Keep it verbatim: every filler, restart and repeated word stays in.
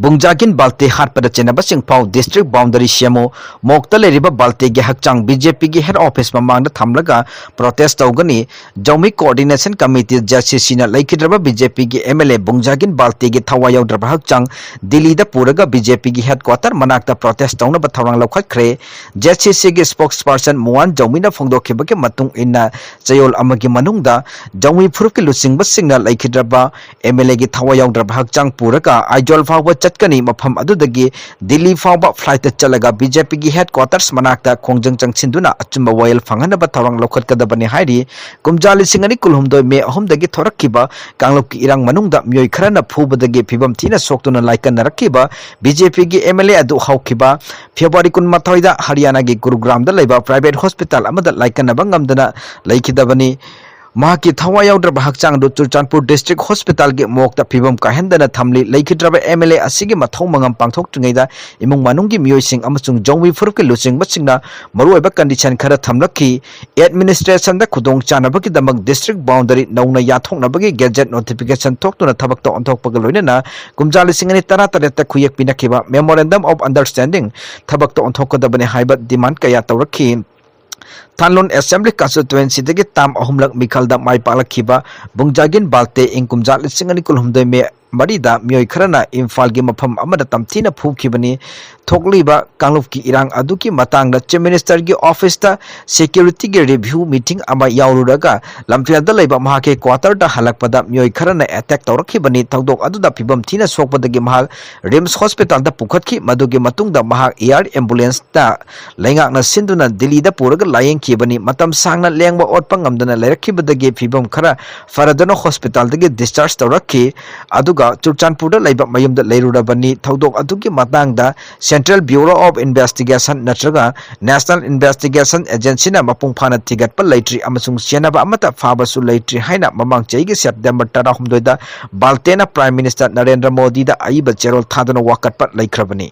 ꯕꯨꯡꯖꯥꯒꯤꯟ ꯕꯥꯜꯇꯦ ꯍꯥꯠꯄꯗ ꯆꯦꯟꯅꯕꯁꯤꯡ ꯐꯥꯎ district boundary ꯁꯦꯝꯃꯨ꯫ ꯃꯣꯛꯇ ꯂꯩꯔꯤꯕ ꯕꯥꯜꯇꯦꯒꯤ ꯍꯛꯆꯥꯡ BJPꯒꯤ head office ꯃꯃꯥꯡꯗ ꯊꯝꯂꯒ protest ꯇꯧꯒꯅꯤ꯫ ꯖꯧꯃꯤ Coordination Committee, JCCꯅ ꯂꯩꯈꯤꯗ꯭ꯔꯕ BJPꯒꯤ MLA ꯕꯨꯡꯖꯥꯒꯤꯟ ꯕꯥꯜꯇꯦꯒꯤ ꯊꯋꯥꯏ ꯌꯥꯎꯗ꯭ꯔꯕ ꯍꯛꯆꯥꯡ ꯗꯤꯜꯂꯤꯗ ꯄꯨꯔꯒ BJPꯒꯤ headquarter ꯃꯅꯥꯛꯇ protest ꯇꯧꯅꯕ ꯊꯧꯔꯥꯡ ꯂꯧꯈꯠꯈ꯭ꯔꯦ꯫ JCCꯒꯤ spokesperson ꯃꯨꯋꯥꯟ ꯖꯧꯃꯤꯅ ꯐꯣꯡꯗꯣꯛꯈꯤꯕꯒꯤ ꯃꯇꯨꯡ ꯏꯟꯅ, ꯆꯌꯣꯜ ꯑꯃꯒꯤ ꯃꯅꯨꯡꯗ ꯖꯧꯃꯤ ꯐꯨꯔꯨꯞꯀꯤ ꯂꯨꯆꯤꯡꯕꯁꯤꯡꯅ ꯂꯩꯈꯤꯗ꯭ꯔꯕ MLAꯒꯤ ꯊꯋꯥꯏ ꯌꯥꯎꯗ꯭ꯔꯕ ꯍꯛꯆꯥꯡ ꯄꯨꯔꯒ ꯑꯥꯏꯖꯣꯜ ꯐꯥꯎꯕ ꯆꯠꯀꯅꯤ꯫ ꯃꯐꯝ ꯑꯗꯨꯗꯒꯤ ꯗꯤꯜꯂꯤ ꯐꯥꯎꯕ flightꯇ ꯆꯠꯂꯒ BJPꯒꯤ headquarters ꯃꯅꯥꯛꯇ ꯈꯣꯡꯖꯪ ꯆꯪꯁꯤꯟꯗꯨꯅ ꯑꯆꯨꯝꯕ ꯋꯥꯌꯦꯜ ꯐꯪꯍꯟꯅꯕ ꯊꯧꯔꯥꯡ ꯂꯧꯈꯠꯀꯗꯕꯅꯤ ꯍꯥꯏꯔꯤ꯫ ꯀꯨꯝꯖꯥ ꯂꯤꯁꯤꯡ ꯑꯅꯤ ꯀꯨꯟꯍꯨꯝꯗꯣꯏ ꯃꯦ ꯑꯍꯨꯝꯗꯒꯤ ꯊꯣꯔꯛꯈꯤꯕ ꯀꯥꯡꯂꯨꯞꯀꯤ ꯏꯔꯥꯡ ꯃꯅꯨꯡꯗ ꯃꯤꯑꯣꯏ ꯈꯔꯅ ꯐꯨꯕꯗꯒꯤ ꯐꯤꯕꯝ ꯊꯤꯅ ꯁꯣꯛꯇꯨꯅ ꯂꯥꯏꯀꯠꯅꯔꯛꯈꯤꯕ BJPꯒꯤ MLA ꯑꯗꯨ ꯍꯧꯈꯤꯕ February ꯀꯨꯟꯃꯥꯊꯣꯏꯗ ꯍꯔꯤꯌꯥꯅꯥꯒꯤ ꯒꯨꯔꯨꯒ꯭ꯔꯥꯝꯗ ꯂꯩꯕ private hospital ꯑꯃꯗ ꯂꯥꯏꯀꯠꯅꯕ ꯉꯝꯗꯅ ꯂꯩꯈꯤꯗꯕꯅꯤ꯫ ꯃꯍꯥꯛꯀꯤ ꯊꯋꯥꯏ ꯌꯥꯎꯗ꯭ꯔꯕ ꯍꯛꯆꯥꯡ ꯑꯗꯨ ꯆꯨꯔꯆꯥꯟꯄꯨꯔ district hospitalꯒꯤ morgueꯗ ꯐꯤꯕꯝ ꯀꯥꯏꯍꯟꯗꯅ ꯊꯝꯂꯤ꯫ ꯂꯩꯈꯤꯗ꯭ꯔꯕ MLA ꯑꯁꯤꯒꯤ ꯃꯊꯧ ꯃꯉꯝ ꯄꯥꯡꯊꯣꯛꯇ꯭ꯔꯤꯉꯩꯗ ꯏꯃꯨꯡ ꯃꯅꯨꯡꯒꯤ ꯃꯤꯑꯣꯏꯁꯤꯡ ꯑꯃꯁꯨꯡ ꯖꯧꯃꯤ ꯐꯨꯔꯨꯞꯀꯤ ꯂꯨꯆꯤꯡꯕꯁꯤꯡꯅ ꯃꯔꯨꯑꯣꯏꯕ condition ꯈꯔ ꯊꯝꯂꯛꯈꯤ꯫ Administrationꯗ ꯈꯨꯗꯣꯡꯆꯥꯅꯕꯒꯤꯗꯃꯛ district boundary ꯅꯧꯅ ꯌꯥꯊꯣꯛꯅꯕꯒꯤ gazette notification ꯊꯣꯛꯇꯨꯅ ꯊꯕꯛꯇ ꯑꯣꯟꯊꯣꯛꯄꯒ ꯂꯣꯏꯅꯅ ꯀꯨꯝꯖꯥ ꯂꯤꯁꯤꯡ ꯑꯅꯤ ꯇꯔꯥꯇꯔꯦꯠꯇ ꯈꯨꯌꯦꯛ ꯄꯤꯅꯈꯤꯕ memorandum of understanding ꯊꯕꯛꯇ ꯑꯣꯟꯊꯣꯛꯀꯗꯕꯅꯤ ꯍꯥꯏꯕ demand ꯀꯌꯥ ꯇꯧꯔꯛꯈꯤ꯫ ꯊꯥꯟꯂꯣꯟ Assembly Constituencyꯗꯒꯤ term ꯑꯍꯨꯝꯂꯛ ꯃꯤꯈꯜꯗ ꯃꯥꯏ ꯄꯥꯛꯂꯛꯈꯤꯕ ꯕꯨꯡꯖꯥꯒꯤꯟ ꯕꯥꯜꯇꯦ ꯏꯪ ꯀꯨꯝꯖꯥ ꯂꯤꯁꯤꯡ ꯑꯅꯤ ꯀꯨꯟꯍꯨꯝꯗꯣꯏ ꯃꯦ ꯃꯔꯤꯗ ꯃꯤꯑꯣꯏ ꯈꯔꯅ ꯏꯝꯐꯥꯜꯒꯤ ꯃꯐꯝ ꯑꯃꯗ ꯇꯝꯊꯤꯅ ꯐꯨꯈꯤꯕꯅꯤ꯫ ꯊꯣꯛꯂꯤꯕ ꯀꯥꯡꯂꯨꯞꯀꯤ ꯏꯔꯥꯡ ꯑꯗꯨꯒꯤ ꯃꯇꯥꯡꯗ Chief Ministerꯒꯤ officeꯇ securityꯒꯤ review meeting ꯑꯃ ꯌꯥꯎꯔꯨꯔꯒ ꯂꯝꯐꯦꯜꯗ ꯂꯩꯕ ꯃꯍꯥꯛꯀꯤ quarterꯗ ꯍꯜꯂꯛꯄꯗ ꯃꯤꯑꯣꯏ ꯈꯔꯅ attack ꯇꯧꯔꯛꯈꯤꯕꯅꯤ꯫ ꯊꯧꯗꯣꯛ ꯑꯗꯨꯗ ꯐꯤꯕꯝ ꯊꯤꯅ ꯁꯣꯛꯄꯗꯒꯤ ꯃꯍꯥꯛ RIMS hospitalꯗ ꯄꯨꯈꯠꯈꯤ꯫ ꯃꯗꯨꯒꯤ ꯃꯇꯨꯡꯗ ꯃꯍꯥꯛ air ambulanceꯇ ꯂꯩꯉꯥꯛꯅ ꯁꯤꯟꯗꯨꯅ ꯗꯤꯜꯂꯤꯗ ꯄꯨꯔꯒ ꯂꯥꯌꯦꯡꯈꯤꯕꯅꯤ꯫ ꯃꯇꯝ ꯁꯥꯡꯅ ꯂꯦꯡꯕ ꯑꯣꯠꯄ ꯉꯝꯗꯅ ꯂꯩꯔꯛꯈꯤꯕꯗꯒꯤ ꯐꯤꯕꯝ ꯈꯔ ꯐꯔꯗꯨꯅ hospitalꯗꯒꯤ discharge ꯇꯧꯔꯛꯈꯤ꯫ ꯑꯗꯨꯒ ꯆꯨꯔꯆꯥꯟꯄꯨꯔꯗ ꯂꯩꯕ ꯃꯌꯨꯝꯗ ꯂꯩꯔꯨꯔꯕꯅꯤ꯫ ꯊꯧꯗꯣꯛ ꯑꯗꯨꯒꯤ ꯃꯇꯥꯡꯗ Central Bureau of Investigation ꯅꯠꯇ꯭ꯔꯒ National Investigation Agencyꯅ ꯃꯄꯨꯡ ꯐꯥꯅ ꯊꯤꯒꯠꯄ ꯂꯩꯇ꯭ꯔꯤ ꯑꯃꯁꯨꯡ ꯆꯦꯟꯅꯕ ꯑꯃꯠꯇ ꯐꯥꯕꯁꯨ ꯂꯩꯇ꯭ꯔꯤ ꯍꯥꯏꯅ ꯃꯃꯥꯡ ꯆꯍꯤꯒꯤ September ꯇꯔꯥꯍꯨꯝꯗꯣꯏꯗ ꯕꯥꯜꯇꯦꯅ Prime Minister ꯅꯔꯦꯟꯗ꯭ꯔ ꯃꯣꯗꯤꯗ ꯑꯏꯕ ꯆꯦꯔꯣꯜ ꯊꯥꯗꯨꯅ ꯋꯥꯀꯠꯄ ꯂꯩꯈ꯭ꯔꯕꯅꯤ꯫